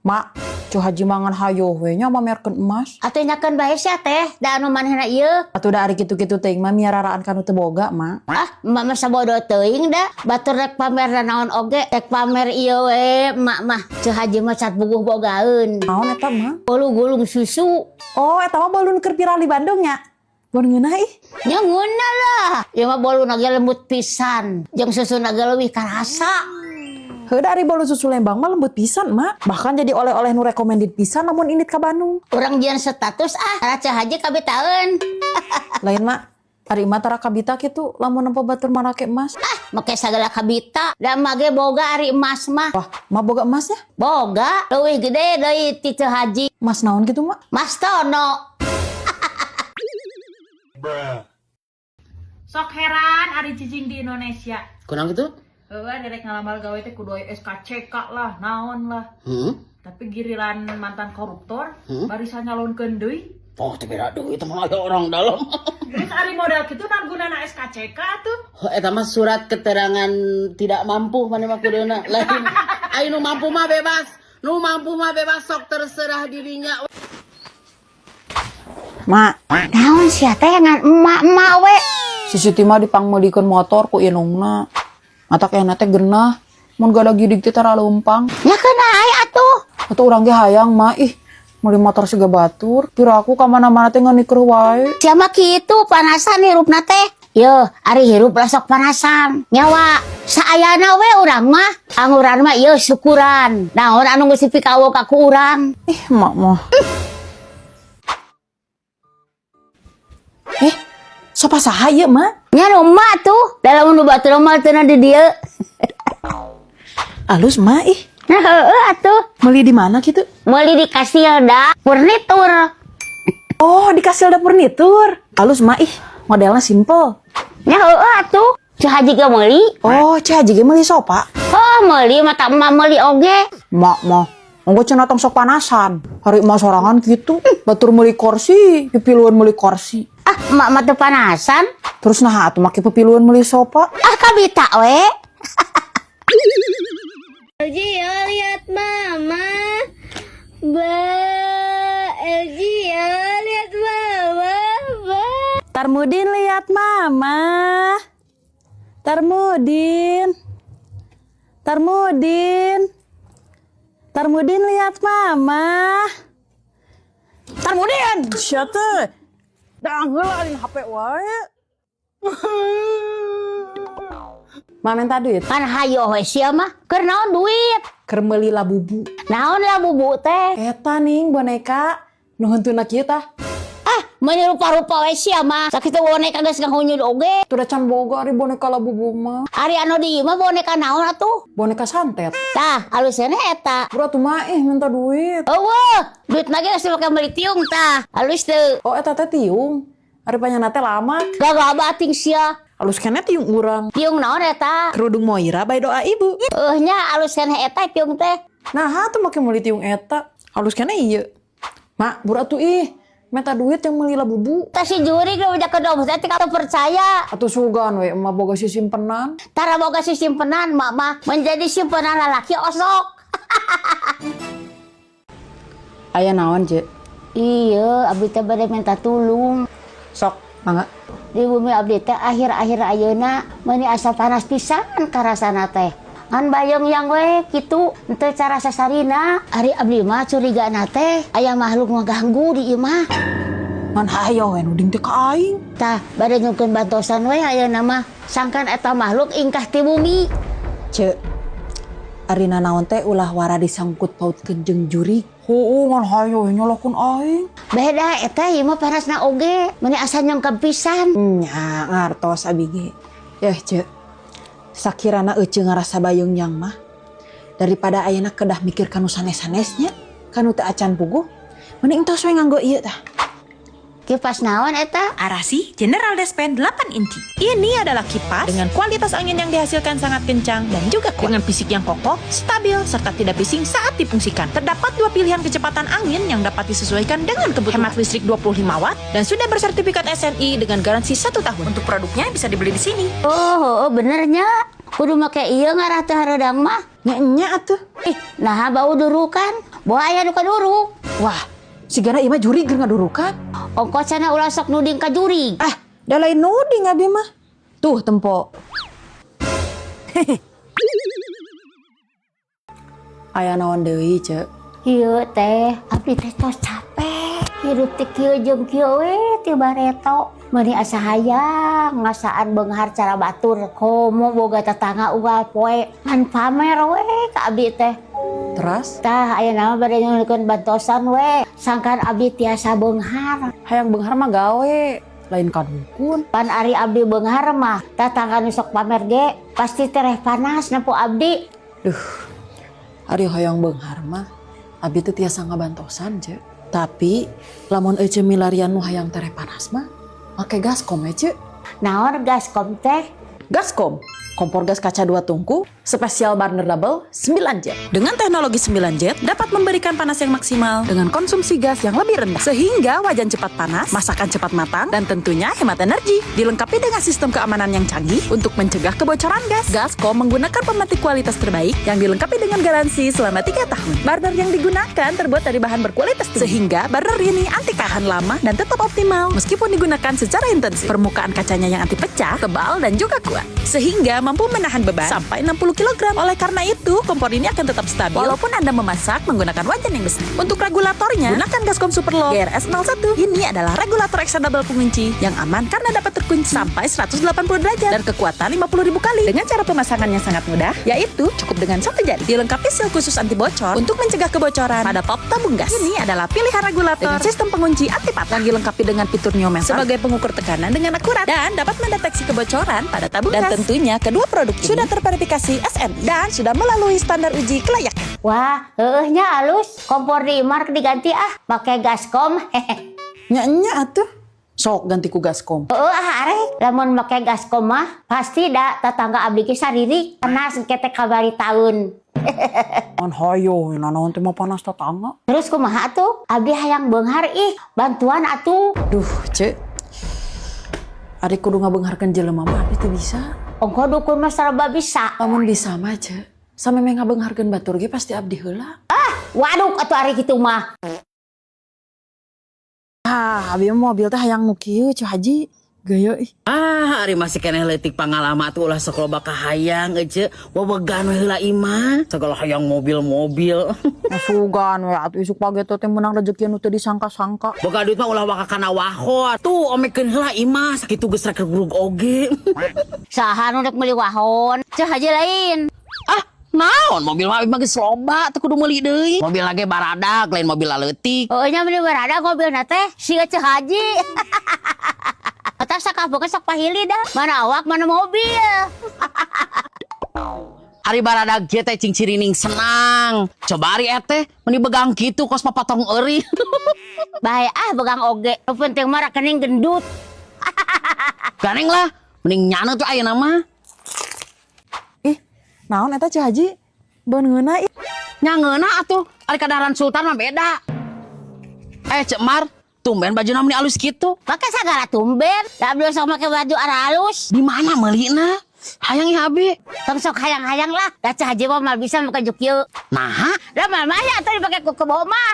Mak, Ceu Haji mangan hayo we nya mamerkeun emas. Atuh nyakeun bae sia teh, da anu manehna ieu. Atuh da ari kitu-kitu teuing mah miararaan kanu teu boga, Mak. Ah, emak mah sabodo teuing da. Batur rek pamer naon oge, rek pamer ieu we emak mah. Ceu Haji mah cat buguh bogaeun. Naon eta, Mak? Bolu gulung susu. Oh, eta mah bolun keur viral di Bandung nya. Bon ngeunah ih. Nya ngeunah lah. Ieu mah boluna ge lembut pisan. Jeung susuna ge leuwih karasa. Heuh da ari bolu susu Lembang mah lembut pisan, Mak. Bahkan jadi oleh-oleh nu recommended pisan lamun indit ka Bandung. Urang jieun status ah, Ceu Haji kabitaeun. Lain, Mak. Ari emak tara kabita kitu lamun nempo batur marake emas. Ah, make sagala kabita. Da emak ge boga ari emas mah. Wah, emak boga emasnya? Boga, leuwih gede deui ti Ceu Haji. Emas naon kitu, Mak? Mas Tono. Sok heran ari cicing di Indonesia. Kurang gitu? Heueuh direk ngalamar gawe teh kudu aya SKCK lah, naon lah. Tapi giliran mantan koruptor, barisan nyalonkeun deui. Oh, tapi beda deui itu mah aya orang dalam. Geus ari modal kitu naon gunana SKCK atuh? Oh, eta mah surat keterangan tidak mampu mana mah kuduna. Lain ai nu mampu mah bebas. Nu mampu mah bebas sok terserah dirinya. Mak, Naon sia teh ngan emak-emak we. Si Siti mah dipangmeulikeun motor ku inungna. Matak enak teh genah. Mun gada gidig teh tara leumpang. Nya keuna ai atuh. Atuh urang ge hayang, Mak, ih. Meuli motor siga batur. Piraku ka mana-mana teh nganikreuh wae. Sia mah kitu panasan hirupna teh. Yo, ari hirup lah sok panasan. Nyawa saayana we urang mah. Anguran mah ieu syukuran. Naon anu geus dipikawok ka ku urang. Ih, emak mah. Eh, sopa saha ieu, Mak? Nya nu emak tuh, dalam nu batur mah teu di dieu. Alus, Mak, ih. Nah, heueuh atuh. Meuli di mana kitu? Meuli di Kasilda Furnitur. Oh, di Kasilda Furnitur. Alus, Mak, ih. Modelnya simple. Nya heueuh atuh. Ceu Haji ge meuli. Oh, Ceu Haji ge meuli sopa. Oh, meuli mata emak meuli oge. Mak mah, engko cenah tong sok panasan. Hari emak sorangan gitu, batur meuli kursi, pipiluan meuli kursi. Ah, emak mah teu panasan. Terus nah atuh make pipiluan meuli sopa. Ah, kabita we. Elgio lihat mama. Ba, Elgio lihat mama. Ba. Tarmudin lihat mama. Tarmudin. Tarmudin. Tarmudin lihat mama. Tarmudin, sia teh. Dang heula alin HP wae. Ma minta duit. Kan hayo we sia mah. Keur naon duit? Keur meuli labubu. Naon labubu teh? Eta ning boneka nu henteu kieu tah. Ah, meuni rupa-rupa we sia mah. Sakitu boneka geus ngahunyud oge. Tuh da can boga ari boneka labubu mah. Ari anu di ieu mah boneka naon atuh? Boneka santet. Tah, alusnya eta. Bro atuh mah ih minta duit. Eueuh, duit lagi geus dipake meuli tiung tah. Alus teu. Oh eta teh tiung. Ari panyana teh lama. Gagah bating sia. Alus keneh tiung urang. Tiung naon eta? Kerudung Moira by doa ibu. Eueuh nya alus keneh eta tiung teh. Nah, atuh make meuli tiung eta. Alus keneh ieu. Mak, buru atuh ih. Minta duit yang meuli labubu. Tah si jurig nu udah kedom teh teu percaya. Atuh sugan we emak boga si simpenan. Tara boga si simpenan mak mah menjadi simpenan lalaki osok. Aya naon, Ce? Iya, abdi teh bade minta tulung. Sok, mangga. Di bumi abdi teh akhir-akhir ayeuna meuni asa panas pisan karasana teh. Ngan bayang yang we kitu henteu cara sasarina. Ari abdi mah curigana teh aya makhluk ngaganggu di imah. Ngan hayo we nuding teh ka aing. Tah, bade nyungkeun bantosan we ayeuna mah. Sangkan eta makhluk ingkah ti bumi. Ce, ari nanaon teh ulah wara disangkut pautkeun jeung jurig. Heueuh ngan hayo we nyalahkeun aing. Beda eta ieu mah panasna oge, meuni asa nyongkep pisan. Nya ngartos abi ge. Yeuh, Ce. Sakirana ece ngarasa bayung yang mah daripada ayeuna kedah mikir kanu sanes-sanesnya, kanu teu acan puguh, mending entos we nganggo ieu tah. Kipas naon eta? Arasi General Despen 8 inci. Ini adalah kipas dengan kualitas angin yang dihasilkan sangat kencang dan juga kuat. Dengan fisik yang kokoh, stabil, serta tidak bising saat difungsikan. Terdapat 2 pilihan kecepatan angin yang dapat disesuaikan dengan kebutuhan. Hemat listrik 25 watt dan sudah bersertifikat SNI dengan garansi 1 tahun. Untuk produknya bisa dibeli di sini. Oh, oh benernya. Kudu make ieu ngarah teh hareudang mah. Nya nya atuh. Ih, naha bau durukan. Boh aya nu kaduruk. Wah, sigana ieu mah jurig keur ngadurukan. Ongkoh cenah ulah sok nuding ka jurig. Ah, da lain nuding abi mah. Tuh tempo. Aya naon deui, Cek? Ieu teh, abdi teh tos capek. Hirup teh kieu jeung kieu we ti bareto. Meuni asa hayang ngasaan beunghar cara batur. Komo boga tetangga unggal poe ngan pamer we ka abdi teh. Teras? Tah aya mah bade nyuhunkeun bantosan we. Sangkan abdi tiasa beunghar. Hayang beunghar mah gawe, lain ka dukun. Pan ari abdi beunghar mah tetangga nu sok pamer ge pasti tereh panas nempo abdi. Duh, ari hoyong beunghar mah abi teu tiasa ngabantosan, Cek. Tapi lamun ece milarian nu hayang tereh panas mah make Gaskom we, Cek. Naon Gaskom teh? Gaskom, kompor gas kaca 2 tungku, spesial burner double 9 jet. Dengan teknologi 9 jet dapat memberikan panas yang maksimal dengan konsumsi gas yang lebih rendah. Sehingga wajan cepat panas, masakan cepat matang, dan tentunya hemat energi. Dilengkapi dengan sistem keamanan yang canggih untuk mencegah kebocoran gas. Gaskom menggunakan pemetik kualitas terbaik yang dilengkapi dengan garansi selama 3 tahun. Burner yang digunakan terbuat dari bahan berkualitas tinggi. Sehingga burner ini anti tahan lama dan tetap optimal meskipun digunakan secara intensif. Permukaan kacanya yang anti pecah, tebal, dan juga kuat. Sehingga mampu menahan beban sampai 60 kg. Oleh karena itu, kompor ini akan tetap stabil walaupun Anda memasak menggunakan wajan yang besar. Untuk regulatornya, gunakan Gaskom Superlock GRS01. Ini adalah regulator extendable pengunci yang aman karena dapat terkunci sampai 180 derajat dan kekuatan 50.000 kali. Dengan cara pemasangan yang sangat mudah, yaitu cukup dengan satu jari. Dilengkapi seal khusus anti bocor untuk mencegah kebocoran pada pop tabung gas. Ini adalah pilihan regulator dengan sistem pengunci anti patah yang dilengkapi dengan fitur niometer sebagai pengukur tekanan dengan akurat dan dapat mendeteksi kebocoran pada tabung gas. Dan tentunya kedua produk ini sudah terverifikasi SNI dan sudah melalui standar uji kelayakan. Wah, heueuh nya alus. Kompor di imah diganti ah, make Gaskom. Nya nya atuh. Sok ganti ku Gaskom. Heueuh ah arek, lamun make Gaskom mah pasti da tetangga abdi ge saririk. Panas engke teh kabari taun. An hayo, nanaon teh mah panas tetangga. Terus kumaha atuh? Abdi hayang beunghar ih, bantuan atuh. Duh, Cek. Ari kudu ngabeungharkeun jelema mah abdi teu bisa. Ongkoh dukun mah saraba bisa. Lamun bisa mah, Cek. Samemeh ngabeungharkeun batur ge pasti abdi heula. Waduh atuh ari kitu mah. Ah, abi mah mobil teh hayang nu kieu, Cu Haji. Gaya ih. Ah, ari masih keneh leutik pangalaman atuh ulah sok loba kahayang ece. Wewegan we heula imah. Segala hayang mobil-mobil. Sugan we atuh isuk page teh menang rezeki nu teu disangka-sangka. Boga duit mah ulah waka kana wahot. Tuh omekeun heula imah sakitu geus rek gerug oge. Saha nu rek meuli wahon? Ceu Haji lain. Ah, naon mobil mah abi mah geus loba teu kudu meuli deui. Mobil lage baradag lain mobil laleutik. Heueuh nya meuli barada mobilna teh siga Ceu Haji. Eta sakabeung sok pahili dah. Mana awak mana mobil. Ari baradag kieu teh cing cirining senang. Coba ari teh meuni begang kitu kos papatong eury. Bae ah begang oge. Nu penting mah rekening gendut. Ganeng lah, mending nyana tuh ayeuna mah. Ih, naon eta Cu Haji? Beun ngeunah ih. Nya ngeunah atuh, ari kadaharan sultan mah beda. Eh, Cek Mar, tumben bajuna meuni alus kitu. Pake sagala tumben. Da abdi sok make baju alus. Di mana meulina? Hayang ieu abi. Tong sok hayang-hayang lah. Da Ceu Haji mah moal bisa make kieu. Naha? Da mah mah ya atuh dipake ku kebo mah.